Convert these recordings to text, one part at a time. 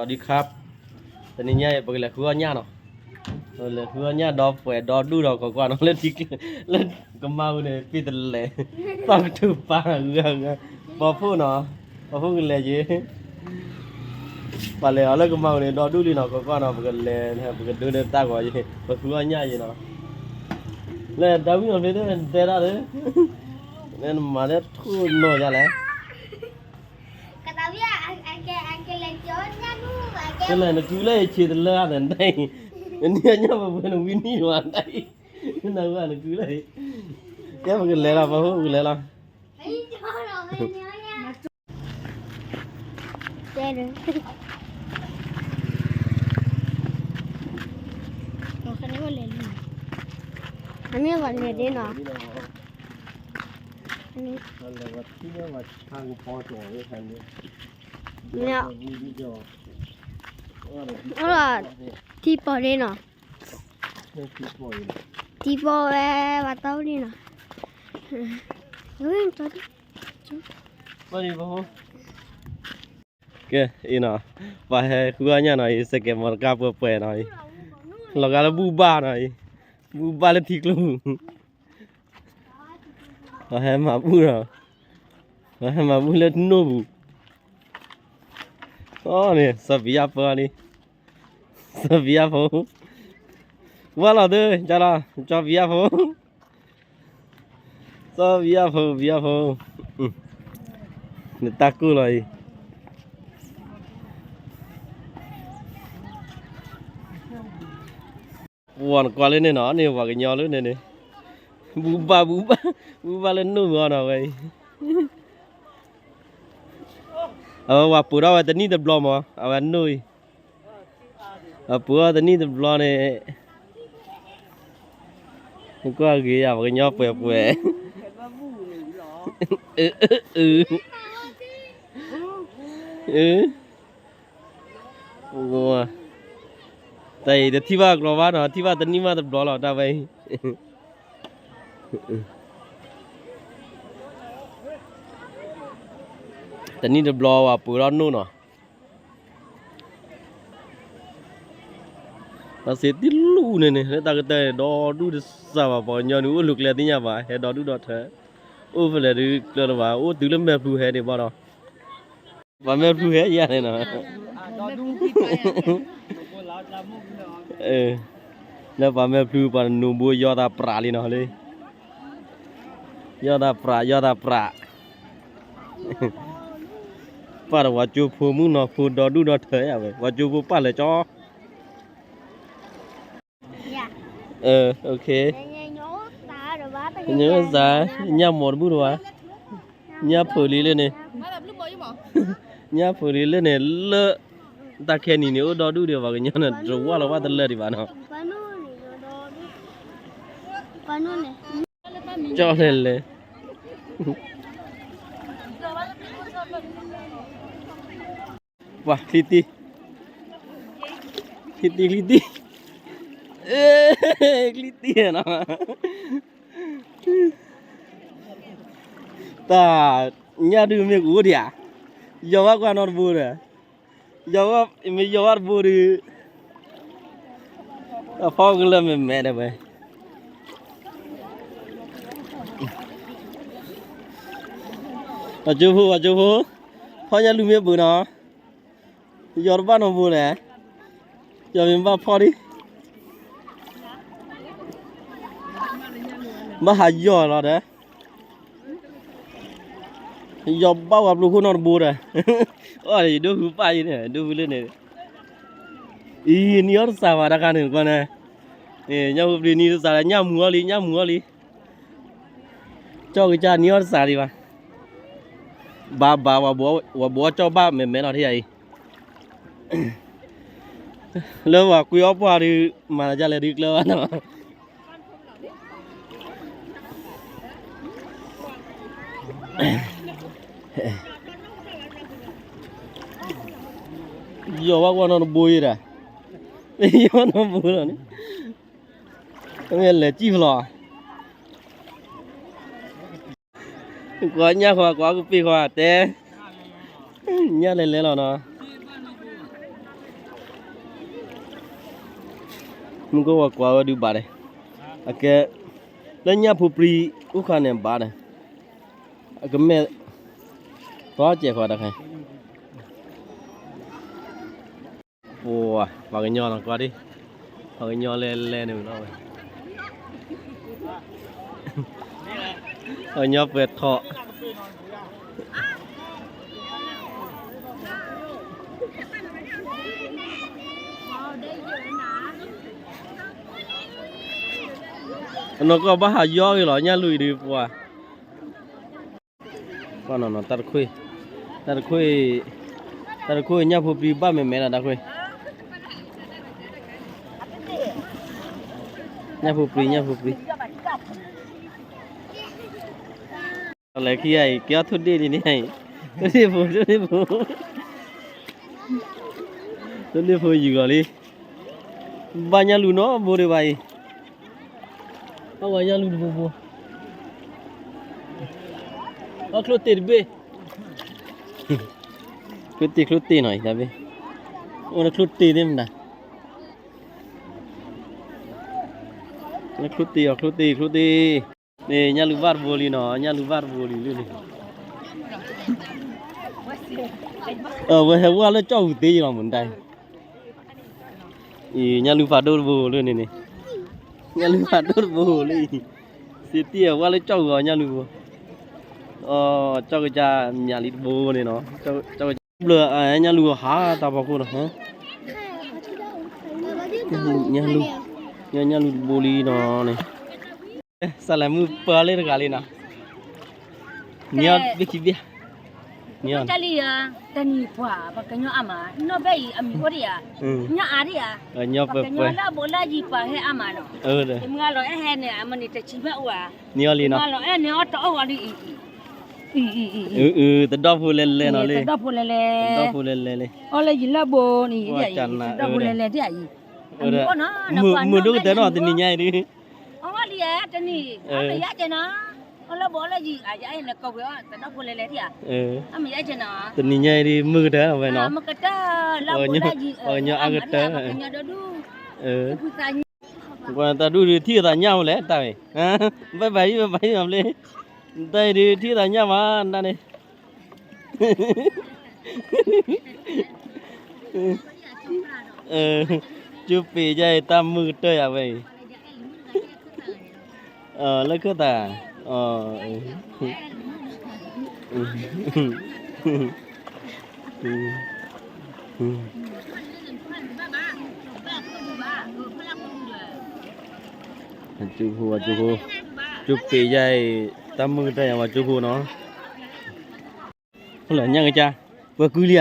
สวัสดีครับ တနံၤညါအံၤ ပကလဲၤဃုအီၣ်ညၣ်နီၤ, ပကလဲၤဃုအီၣ်ညၣ်ဒီးပှဲၤဒီဒူၣ်ဒီးကီးကွၢ်နီၤ လၢထံကျိ လၢကမါပူၤန့ၣ် ပ့ၢ်တလဲၤ သီၣ်ကထူၣ်ပာ်ဂၤဂၤ ပီၤဖှိၣ်နီၤ, ပီၤဖှိၣ်ကလဲၤယ့ၤ ပှၤလဲၤအီၤလၢကမါပူၤန့ၣ် ဒီဒူၣ်လံနီၤ ကီးကွၢ်နီၤ ပကလဲၤ ပကဒိးန့ၢ်တၢ်ဂီၤယ့ၤ ပဃုအီၣ်ညၣ်ယ့ၤနီၤ, လၢတၢ်ဝံၣ်နီၤဖျ့တဲဒၣ်လၢ နမၤလၢထူၣ်နီၤယါလဲၣ် ကလဲၤနကုလၢယဆ့တလၢအသးနတၢ်အံၤ, နနံၣ်အညၣ်ပှဲၤပှဲၤနဝံနံၣ်ဝဲတၢ်အံၤ, နဝဲနကုလၢအံၤ, ကဲပကလဲၤလီၤ ပှၤဟိပကလဲၤလီၤ, တဲဒၣ်, အမ့ၢ်ပှၤလဲၤဒ့နီၤ, မ့ၢ်, ထံပီၤဒ့နီၤ, ထံပီၤဝဲ ပှၤတီဝံၤနီၤ, ကဲအံၤနီၤ, ပှၤဟဲဃုအီၣ်ညၣ်နီၤအံၤ စဲးကဲးမီတကါပှဲၤပှဲၤနီၤအံၤ, လီၤဂာ်လၢဘူၣ်ဘၣ်နီၤအံၤ, ဘူၣ်ဘၣ်လၢထံကျိပူၤ ပှၤဟဲမၤဘူၣ်နီၤ, ပှၤဟဲမၤဘူၣ်လၢနိၣ်ပူၤ, အီန့ၣ် စီၤပံၤယၣ်ဖိလံ, စီၤပံၤယၣ်ဖိ, ဝါလီၤသု ကၠီလီၤ ကၠီပံၤယၣ်ဖိ, စီၤပံၤယၣ်ဖိ ပံၤယၣ်ဖိ, နတၢ်ကိၢ်လီၤအံၤ ပှၤနကွၢ်လၢန့ၣ်နီၤ န့ၣ်ပှၤကညီလၢန့ၣ်န့ၣ်, ဘူၣ်ဘၣ်ဘူၣ်ဘၣ်, ဘူၣ်ဘၣ်လၢနိၣ်မီၤနီၤဝဲအံၤ, အဝဲပှၤပှ့ၤထီၣ်ဝဲတနံၣ်တဘျီမီၤ အဝဲနိၣ်အံၤ, အပှ့ၤထီၣ်တနံၣ်တဘျီန့ၣ်, ကွၢ်ဂ့ၤယၤ ပှၤကညီပှဲၤပှဲၤ, အၢ အၢ အၢ တၢ်အံၤတထံၣ်ဘၣ်ကျီဘၣ်နီၤ ထံၣ်ဘၣ်တနံၣ်မးတဘျီလီၤ တၢ်ဝဲအံၤ, တနံၣ်တဘျီဝဲပှ့ၤထီၣ်နိၣ်နီၤ, တၢ်စ့တံလူၢ်န့ၣ်န့ၣ် လၢတၢ်ကတၢၢ်န့ၣ် ဒီဒူၣ်တစၢ်ဘၣ် ပှၤကညီဒုးအိၣ်လူၤကျဲသ့ၣ်ညါဘၣ် ဟဲဒီဒူၣ်ဒီထၢ, အိၣ်ဖဲလဲၣ်ဒုးကျၢၤတဘၣ် အိၣ်တုၤလၢမဲာ်ဖျူဟဲန့ၣ်ဘၣ်ဒီး, ပှၤမဲာ်ဖျူဟဲယၤန့ၣ်နီၤ လၢပှၤမဲာ်ဖျူပှၤတနူးဘိယီသးပြးလံနီၤလံ, ယီသးပြး ယီသးပြး, ပၢ်ဒီးပှၤကၠိဖိမုၣ်နီၤဖိဒီဒူၣ်ဒီထၢယၤဝဲ ပှၤကၠိဖိပၢ်လဲၤကၠီ ညၣ်မိးတဘူၣ်တဝါ, ညၣ်ဖုးလံလၢန့ၣ်, ညၣ်ဖုးလံလၢန့ၣ် လၢ တၢ်ခဲနံၤန့ၣ် အိၣ်ဒီဒူၣ်ဒီးပှၤကညီန့ၣ် တဝၢ်လီၤဘၣ်တလၢာ်ဒံးဘၣ်နီၤ, ကၠီလဲၤလဲၤ ပှၤချံတံၢ်, ချံတံၢ် ချံတံၢ်, ချံတံၢ်နီၤ, တၢ်ညၣ်ဒုးမ့ၢ်ကအိၣ်ဒံးဧါ, ယီၤဘၣ်ကွၢ်နီတဘိဒီး, ယီၤဘၣ် မ့ၢ်ယီၤဘၣ်တဘိဒီး အဖီကလၢာ်မဲာ်မဲာ်ဒီးဝဲ, ပှၤကၠိဖိ ပှၤကၠိဖိ, ဖီညၣ်လူၢ်မ့ၢ်ပှ့ၤနီၤ, ယီၤတဘၣ်နီတဘိလဲၣ်, ယီၤမ့ၢ်ဘၣ်ဖီဒံး, ဘၣ်ဟးယီၤလီၤဒီး ယီၤဘၣ်ဝဲပျိခိၣ်နီတဘိဒီး, အီၣ်ယဒိၣ်ဖုပၢ်အံၤန့ၣ် ဒိၣ်ဖုလၢန့ၣ်, အံၤနံၣ်အီၣ်တစးဘၣ်တခါန့ၣ်ကွၢ်န့ၣ်, ညၣ်ဖိပျံၤနံၣ်တစးဒီး ညၣ်မူၤအီၣ်လံ ညၣ်မူၤအီၣ်လံ, ကၠီၣ်ကစၢ်နံၣ်အီၣ်တစးလံဘၣ်, ဘၣ်ဘၣ် ဝဲဘိးအီၣ်ကၠီၣ်ဘၣ်မဲာ်မဲာ်လီၤထံၣ်ယၤအံၤ လၢပှၤကွံအီၣ်ပှၢ်ဒုး မၤလၢကလဲၤဒုးကျၢၤဘၣ်နီၤ, ယီၤဘၣ်ကွၢ်နီတဘိယဲဒၣ်, ယီၤနီတဘိလီၤန့ၣ်, မ့ၢ်လဲၤစံၣ်ဖျိး ကွၢ်ညၣ်ခွါ ကွၢ်ကပ့ၢ်ခွါတဲ, ညၣ်လဲၤလဲၤလီၤနီၤ, မုၢ်ကီၢ်ဝဲကွၢ်ဝဲဒုးဘၣ်ဒီး, အကဲ, လၢညၣ်ဖိပြံ အိၣ်ခါန့ၣ်ဘၣ်ဒီး, အကမဲာ်, သီစဲးဃီတခါ, ပှၤ ပှၤကညီနီၤ ကွၢ်ဒံး, ပှၤကညီလဲၤလဲၤန့ၣ်လီၤဝဲ, ပှၤကညီပှဲၤထီၣ် အနီၢ်ကီၢ်ဘၣ်ဟးယီဂ့ၤလီၤ ညၣ်လူၤအံၤဒုးပှၤ, ပှၤနီၤနီၤ တၢ်တခွ့, တၢ်တခွ့, တၢ်တခွ့ညၣ်ဖိပြံဘၣ်မဲာ်မဲာ်လီၤ တၢ်ခွ့, ညၣ်ဖိပြံ ညၣ်ဖိပြံ လဲၤခံဂၤအံၤ ကဲအီၣ်ထိၣ်ဒ့ၣ်လံန့ၣ်, ထိၣ်ဒ့ၣ်ဖိ ထိၣ်ဒ့ၣ်ဖိ, ထိၣ်ဒ့ၣ်ဖိယူၤလီၤလံ, ဘၣ်ညၣ်လူၤနီတဘိဒံးဘၣ်အံၤ, ဘၣ်ဝဲညၣ်လူၤတဘိဘိ, အီၣ်ချိၣ်တ့ၢ်တဘ့ၣ်, ချိၣ်တ့ၢ်ချိၣ်တ့ၢ်နီၤအံၤတဘ့ၣ်, အိၣ်လၢချိၣ်တ့ၢ်သ့ၣ်မတၤ လၢချိၣ်တ့ၢ်အီၤ ချိၣ်တ့ၢ် ချိၣ်တ့ၢ်, န့ၣ်ညၣ်လူၤဘၣ်တဘိလံနီၤ ညၣ်လူၤဘၣ်တဘိလံလၢန့ၣ်, အဝဲဟဲဝဲလၢကၠီၣ်ပူၤသ့လီၤမတၤ, အံၤ ညၣ်လူၤဖးဒိၣ်တဘိလၢန့ၣ်န့ၣ်, ညၣ်လူၤဖးဒိၣ်တဘိလၢအံၤ, စ့တံၢ်အဝဲလၢကၠီၣ်ပူၤအီၤ ညၣ်လူၤဖိ, အီ ကၠီၣ်ကစၢ်မၠးလံတဘိန့ၣ်နီၤ, ကၠီၣ်ကစၢ်ဘျၢ ညၣ်လူၤဟးတၢ်ဖီခိၣ်နီၤ, ညၣ်လူၤ, ညၣ်လူၤတဘိလံနီၤန့ၣ်, စးလဲၤမုၢ်ပၢလၢတဂၤလံနီၤ, နံၤအီၣ်ဘ့ၣ်ခံဘ့ၣ်, နံၤအီၣ်, တၢ်လံဧါ, တနံၤပှၤ ပှၤကညီအါမး နီၢ်ဘဲၣ်အံၤ အမံၤအိၣ်ဒံးဧါ, ညၣ်အါဒံးဧါ, ပှၤကညီလၢအဘူးလၢအယံၤပှၤဟဲအါမးနီၤ, တမုၢ်လီၤအဲၣ်ဟဲန့ၣ် အမ့ၢ်န့ၣ်တဆံးဘၣ်အိၣ်ဧါ, နံၤအီၣ်လံနီၤ, တမုၢ်လီၤအဲၣ်န့ၣ်အီၣ်တအီၣ်ဝဲလံအံၤ, အံၤ, တဒီဖိလဲၤလဲၤနီၤလံ, တဒီဖိလဲၤလဲၤ, တဒီဖိလဲၤလဲၤလံ, အီၣ်လၢယံၤလၢဘူးန့ၣ်, တဒီဖိလဲၤလဲၤဒံးအံၤ, မုာ်ဒိၣ်ကတၢၢ်နီၤ တနံၤညါအံၤဒုး အဝဲလံဧါ တနံၤ အမ့ၢ်ယါကဲနီၤ, အလၢဘီလၢယံၤ အယါလဲၤကိးဝဲအီၤ တဒီဖိလဲၤလဲၤဒံးဧါ, အမ့ၢ်ယါကဲနီၤ, တနံၤညါအံၤဒုး မုာ်ကတၢၢ်ဝဲနီၤ, မုာ်ကတၢၢ် လၢဘီလၢယံၤ ပှၤကညီအါကတၢၢ်, ပှၤကညီဒိၣ်ဒိၣ်, ပှၤတၢ်ဒူၣ်ဒုး ထံၣ်အသးညၣ်မးလဲၣ် တၢ်ဝဲ, ဘၣ်ဘၣ်ယံၤ ဘၣ်ဘၣ်ယံၤမးဘျ့, တၢ်အံၤဒုး ထံၣ်သးညၣ်မး တၢ်န့ၣ် ကၠူပ့ၤယါအံၤ တၢ်မုာ်ကတၢၢ်ယၤဝဲအံၤ, လၢခၢၣ်သး, ကၠူဖိ, ကၠူဖိ, ကၠူပ့ၤယါအံၤ တၢ်မုာ်ကတၢၢ်ယၤဝဲ ကၠူဖိနီၤ. လၢ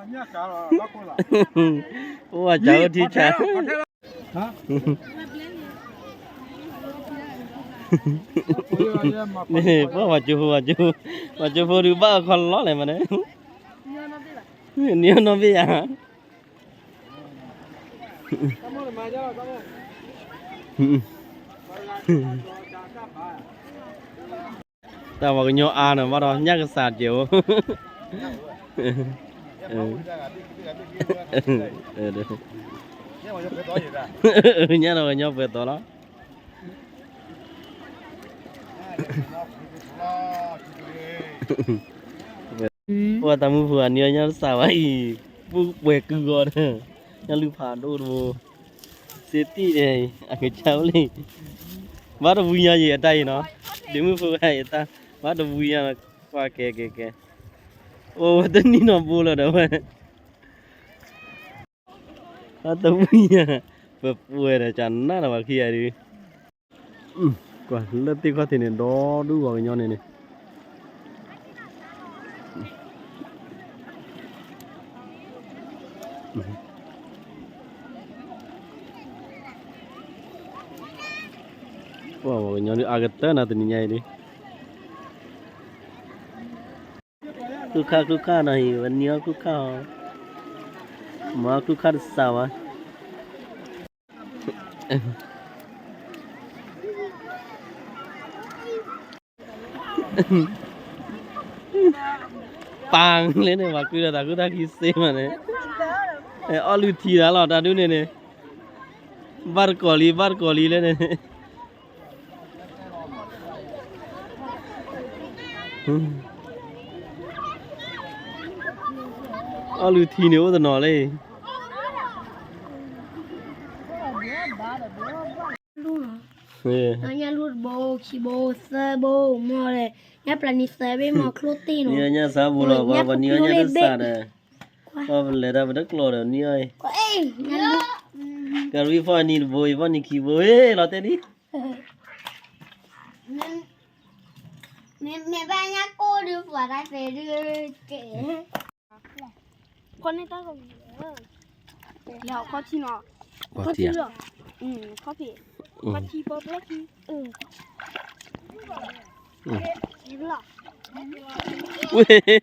ညါကစၢ်, ပှၤကုလံဧါန့ၣ်, ကမၤကၠီၣ်န့ၣ်, ပှၤကၠီၣ်ထံဆါ, ပှၤကၠီၣ်ဖိ, ပှၤကၠီၣ်ဖိဒုးဘၣ်အခီလီလဲၣ်မးန့ၣ်, နံၤအီၣ်နီၢ်ဘ့ၣ်ယါ တၢ်ပှၤကညီအါန့ၣ် ဘၣ်ဒီးညၣ်ကစၢ်စဲးအိၣ်, ညၣ်ဒီးပှၤကညီပှဲၤသီလီၤ. ပှၤတၢ်မုၢ်ဖိအနံၤအီၣ်ညၣ်တစၢ်ဘၣ်အံၤ, ပူၤကွဲၤကုဂီၤဒီး, ညၣ်လူၤဖးဒိၣ်တဘိ, စ့တံၢ်န့ၣ် အကစၢ်အိၣ်လံ, ဘၣ်တဝံၤညါယံၤအတၢ်အံၤနီၤ, ဒ့မုၣ်ဖိဂၤအံၤတၢ်, ဘၣ်တဝံၤညါ, ကွၢ်ကဲကဲကဲ, အိၣ်ဝဲတနံၣ်နီၤဘိလီၤဒီးဝဲ အတဝံၤညါ, ပပှဲၤဒီးကနၣ်ဒီးပှၤခံဂၤဒုး, ကွၢ်လၢသ့ၣ်ခီၣ်ထံးန့ၣ် ဒီဒူၣ်ပှၤကညီန့ၣ်န့ၣ်, ပှၤကညီဒုးအါကတၢၢ်နီၤ တနံၤညါအံၤဒုး ကျူခါကျူခါနီၤအံၤ ဝဲနံၤအီၣ်ကျူခါအီၤ, မၤအီၣ်ကျူခါတစးဘၣ်, အ ပၢ်လဲၣ်န့ၣ် ပှၤကုဒီးတၢ်ကူတၢ်ကံစ့မးန့ၣ်, အီၣ်လုၢ်ထံတၢ်လီၤ တၢ်ဒုးန့ၣ်န့ၣ်, ဘၣ်တကိးလံ ဘၣ်တကိးလံလဲၣ်န့ၣ်, အီၣ်လုၢ်ထံန့ၣ်အိၣ်တနီၤလံ. ညၣ်လူၢ်တဘိ ခံဘိ သၢဘိ မ့ၢ်ဒီး ညၣ်ပျၢ်နံၤသၢဘ့ၣ် မ့ၢ်ချိၣ်တ့ၢ်နီၤ, နံၤညၣ်ဆါပူၤလီၤ ပှၤနံၤအီၣ်ညၣ်တစးဒီး, ပှၤပလဲၤတၢ်ပတကျိးဒီးနံၤအီၣ်, ကရံၣ်ဖီၣ်နံၤတဘိ ယဖီၣ်နံၤခံဘိ ဟ့ၣ်လီၤတဲဒ် မ့ၢ်ဘၣ်ညၣ်ကိၢ်ဒုးပှၤတၢ်တဲဒုး, ဖီန့ၢ်တၢ်ဂီၤ, လဲၤခီထံနီၤ, ခီထံလီၤ, ခီဖံး, ခီထံပီပျီထံ, ဝ့ၢ်,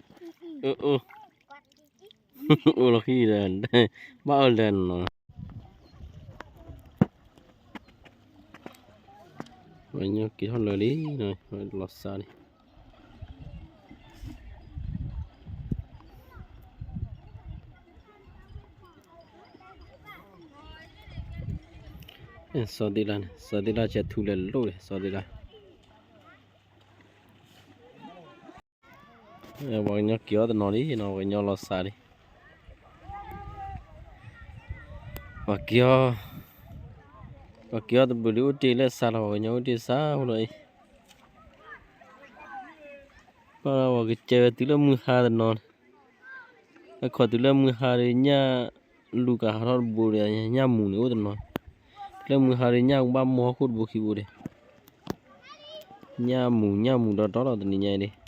အိၣ်လီၤခံဒီး, ဘၣ်အီၣ်လဲၤနီၤ. ပှၤကညီက့ၤထီၣ်လၢာ်လံ, လီၤစၢ်လံ. စီၤဒ့လၢ်န့ၣ် စီၤဒ့လၢ်ဆဲးထူလဲၤလိၣ်န့ၣ် စီၤဒ့လၢ်, ပှၤကညီက့ၤအီၣ်တနီၤလံနီၤ ပှၤကညီလီၤစၢ်လံ. ပှၤက့ၤအီၣ်, ပှၤက့ၤအီၣ်တဘျုးလံ အိၣ်တ့ၢ်လၢစါလီၤ ပှၤကညီအိၣ်တ့ၢ်စါဖိလီၤအံၤ. ပှၤကစၢၤဝဲတုၤလၢမုၢ်ဟါတနီၤ, အခီၣ်တုၤလၢမုၢ်ဟါဒီး ညၣ်လူၤကဟးထီၣ်တဘိဒီး ညၣ်မူၤန့ၣ်အိၣ်တနီၤ, တုၤလၢမုၢ်ဟါဒီး ညၣ်ကဘၣ်မိၢ်ဟီၣ်ခိၣ်တဘိခံဘိဒီး, ညၣ်မူၤ ညၣ်မူၤဒီးတီလီၤတနံၤညါအံၤဒီး